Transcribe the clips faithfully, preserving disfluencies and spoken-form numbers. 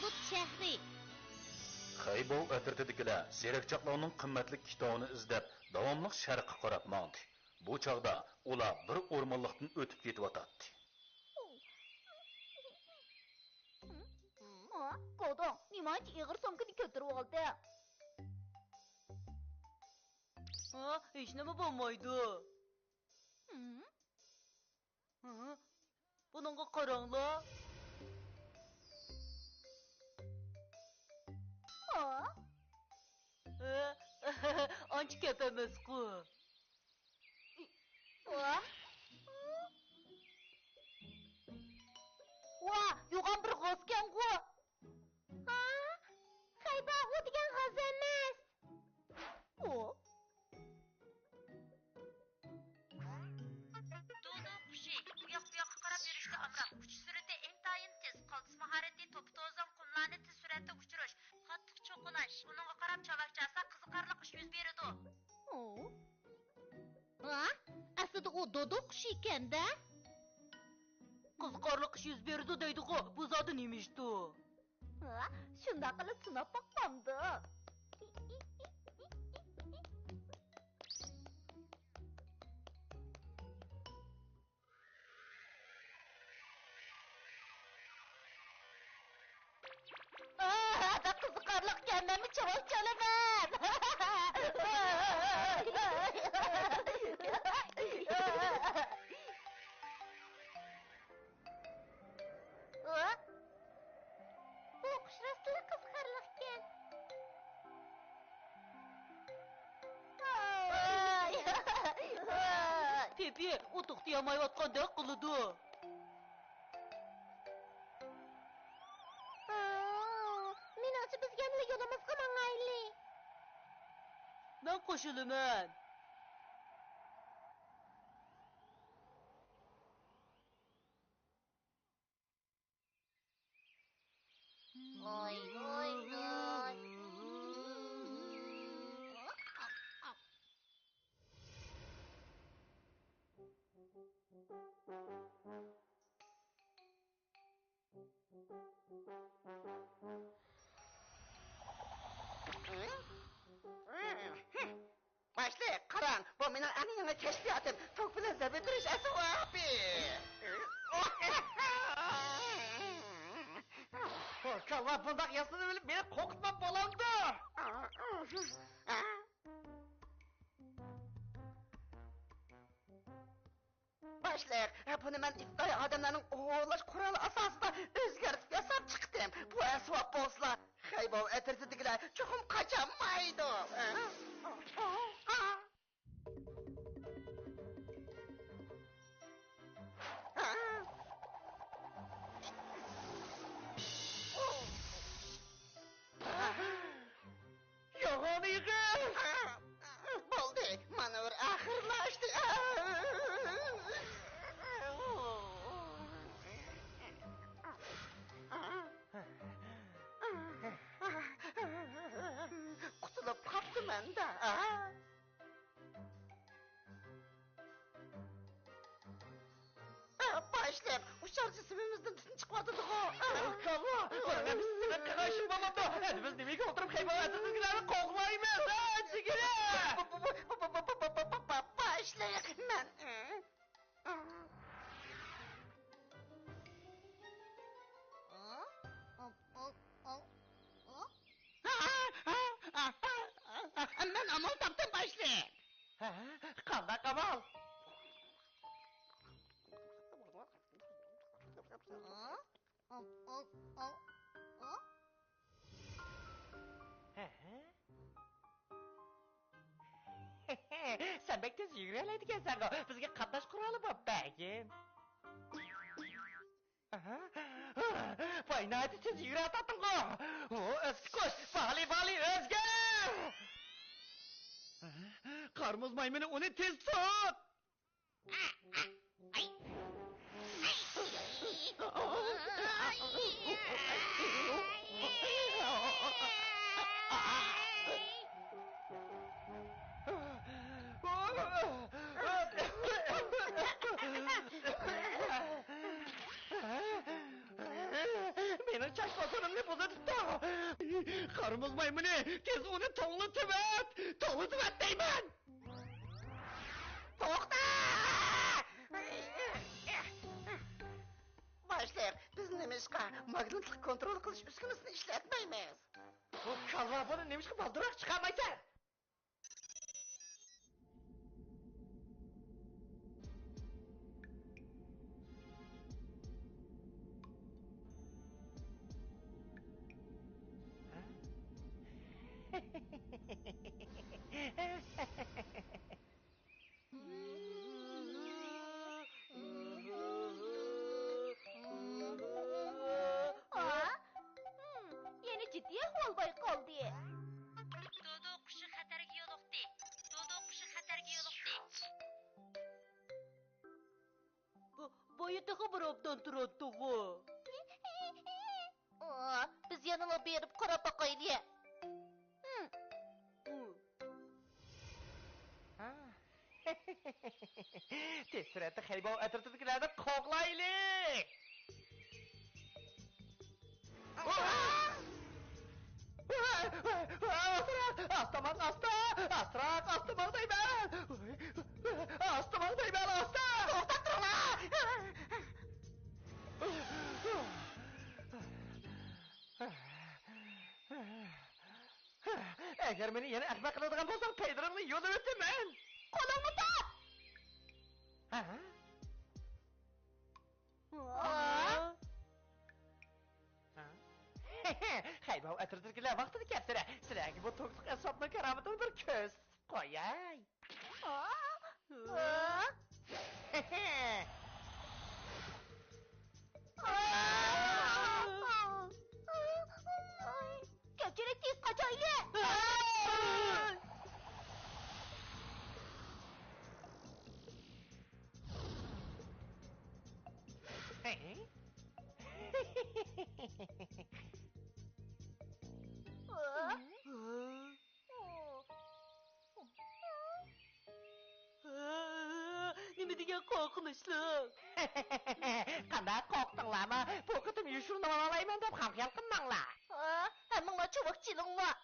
بۇت شەھىرى. خەيبوۋ ئەترىتىدىكىلەر سېرىقچاقلارنىڭ قىممەتلىك كىتابىنى ئىزدەپ، داۋاملىق شەرققە قاراپ ماڭدى. بۇ چاغدا ئۇلار بىر ئورمانلىقتىن ئۆتۈپ كېتىۋاتاتتى. ھا، گودۇڭ، نېمانچە ئېغىر سومكىنى كۆتۈرۈۋالدىڭ؟ ھا، ھېچنېمە بولمايدۇ. ھىم؟ ھا؟ بۇنىڭغا قاراڭلار. ھا؟ ھە؟ ئانچە كەپ ئەمەسقۇ. ۋا! ۋا، يوغان بىر غازكەنغۇ! ھا؟ خەيبا، ئۇ دېگەن غاز ئەمەس. ئۇ؟ دودو قۇشى ئۇ ياق-بۇ ياققا قاراپ يۈرۈشتە ئامراق، ئۇچۇش سۈرئىتى ئىنتايىن تېز، قالتىس ماھارىتى توپا-توزان قۇملارنى تېز سۈرئەتتە ئۇچۇرۇش، قاتتىق چوقۇناش، ئۇنىڭغا قاراپ چاۋاك چالسا قىزىقارلىق ئىش يۈز بېرىدۇ. ھا؟ ئەسلىدە ئۇ دودو قۇشى ئىكەن-دە. قىزىقارلىق ئىش يۈز بېرىدۇ دەيدىغۇ، بۇ زادى نېمە ئىشتۇ؟ ھا، شۇنداق قىلىپ سىناپ باققاندا. ئاھ، قىزىقارلىقكەن، مەنمۇ چاۋاك چالىمەن. ۋا! بۇ قۇش راستلا قىزىقارلىقكەن. ۋاي! تېپى، ئۇ توختىيالمايۋاتقاندەك قىلىدۇ. ھا، مېنىڭچە بىز يەنىلا يولىمىزغا ماڭايلى. مەن قوشۇلىمەن. ۋاي، ۋاي، ۋاي. باشلىق، قاراڭ، بۇ مېنىڭ ئەڭ يېڭى كەشپىياتىم، توك بىلەن زەربە بېرىش ئەسۋابى. كاللا، بۇنداق ياسىنىۋېلىپ مېنى قورقۇتماپ بولامدۇ؟ باشلىق، بۇنى مەن ئىپتىدائىي ئادەملەرنىڭ ئوۋلاش قورالى ئاساسىدا ئۆزگەرتىپ ياساپ چىقتىم. بۇ ئەسۋاب بولسىلا، خەيبوۋ ئەترىتىدىكىلەر چوقۇم قاچالمايدۇ. يوغان ئېغىر! بولدى، مانېۋىر ئاخىرلاشتى. قۇتۇلۇپ قاپتىمەن-دە. باشلىق، ئۇششارچە سېپىمىزدىن تۈتۈن چىقىۋاتىدىغۇ. كاللا، بۇنىڭ ھەممىسى سېنىڭ قېرىشىڭ بولۇپتۇ. ئەمدى بىز نېمىگە ئولتۇرۇپ خەيبەر ئەترىتىدىكىلەرنى قوغلايمىز، ھە، جىگىرى؟ باشلىق، مەن. مەن ئامال تاپتىم، باشلىق. ھە؟ قانداق ئامال؟ ھە؟ سەن بەك تېز يۈگۈرەلەيدىكەنسەنغۇ، بىزگە قاتناش قورالى بولۇپ بەرگىن. ئاھا. ۋاي، ناھايىتى تېز يۈگۈرۈۋاتاتتىڭغۇ. ئۇ، ئۆسكۈچ، بالى، بالى، ئۆزگەر! قار-مۇز مايمۇنى، ئۇنى تېز تۇت! مېنىڭ چاچ پاسونۇمنى بۇزۇپ قارىمۇز مايمۇنى، تېز ئۇنى توڭلىتىۋەت! توڭلىتىۋەت دەيمەن! توختا! باشلىق، بىز نېمىشقا ماگنىتلىق كونترول قىلىش ئۈسكۈنىسىنى ئىشلەتمەيمىز؟ بۇ كالۋا بۇنى نېمىشقا بالدۇرراق چىقارمايسەن؟ ئا؟ ھىم، يەنە جىددىي ئەھۋال بايقالدى. دودۇ قۇشى خەتەرگە يولۇقتى. دودۇ قۇشى خەتەرگە يولۇقتى. بۇ، بۇ ياتىقى بىر ئوبدان تۇراتتىغۇ. ئا، بىز يەنىلا بېرىپ قاراپ باقايلى. ھىم. ھىم. ھا. تېز سۈرئەتتە خەيباۋ ئەترىتىدىكىلەرنى قوغلايلى! ئاسراق! ئاستا ماڭ، ئاستا! ئاسراق، ئاستا ماڭ دەيمەن! ئاستا ماڭ دەيمەن، ئاستا! توختاپ تۇرۇڭلار! ئەگەر مېنى يەنە ئەخمەق قىلىدىغان بولساڭ، پەيلىرىڭنى يۇلۇۋېتىمەن! قولۇڭنى تۇت! ھە؟ ھە؟ خەيباۋ ئەترىتىدىكىلەر ۋاقتىدا كەپسىلە! سىلەرگە بۇ توكلۇق ئەسۋابنىڭ كارامىتىنى بىر كۆرسىتىپ قوياي! كۆپچىلىك تېز قاچايلى! نېمە دېگەن قورقۇنچلۇق! قانداق قورقتۇڭلارمۇ؟ بۇ قېتىم يوشۇرۇنۇۋالالايمەن دەپ خام-خىيال قىلماڭلار! ھەممىڭلار چاۋاك چېلىڭلار!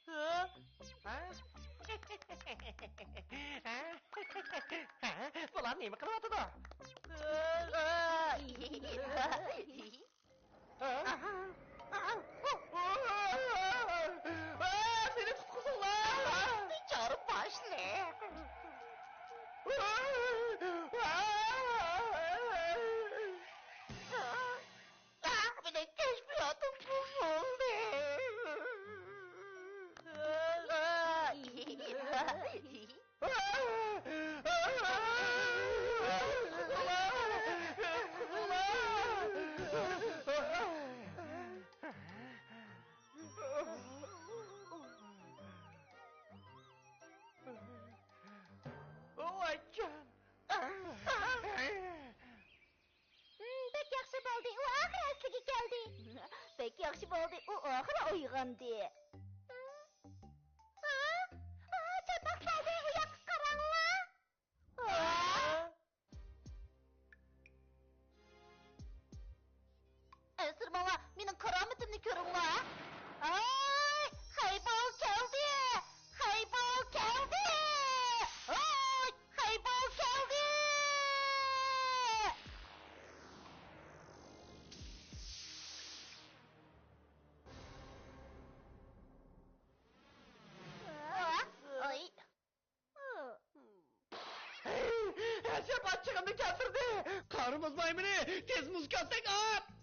ھە؟ ھە؟ بۇلار نېمە قىلىۋاتىدۇ؟ ھە؟ مېنى قۇتقۇزۇڭلار! بىچارە باشلىق! مېنىڭ كەشپىياتىم بۇزۇلدى! ۋايجان! ھىم، بەك ياخشى بولدى، ئۇ ئاخىرى ئەسلىگە كەلدى. بەك ياخشى بولدى، ئۇ ئاخىرى ئويغاندى. ھىم. ھا؟ ھا، چاتاق كەلدى، ئۇ ياققا قاراڭلار. ھا؟ ئەنسىرىمەڭلار، مېنىڭ كارامىتىمنى كۆرۈڭلار. ھاي، خەيباۋ كەلدى! خەيباۋ كەلدى! ھاي، خەيباۋ كەلدى! ھاي. ھەشەپ ئاچچىقىمنى كەلتۈردى! قارىمۇز مايمۇنى، تېز مۇز كەلتەك ئات!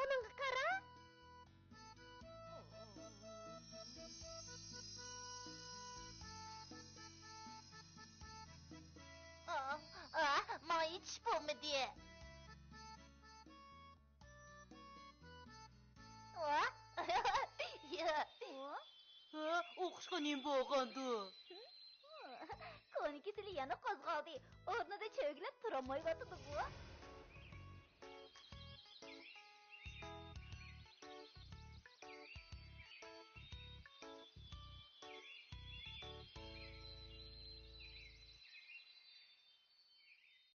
بۇنىڭغا قارا. ئا، ئا، ماڭا يېتىش بولمىدى. ئا، يا. ھە، ئوقۇشقا نېمە بولغاندۇ؟ كونا كېسىلى يەنە قوزغالدى. ئورنىدا چۆگىلەپ تۇرالمايۋاتىدۇ بۇ.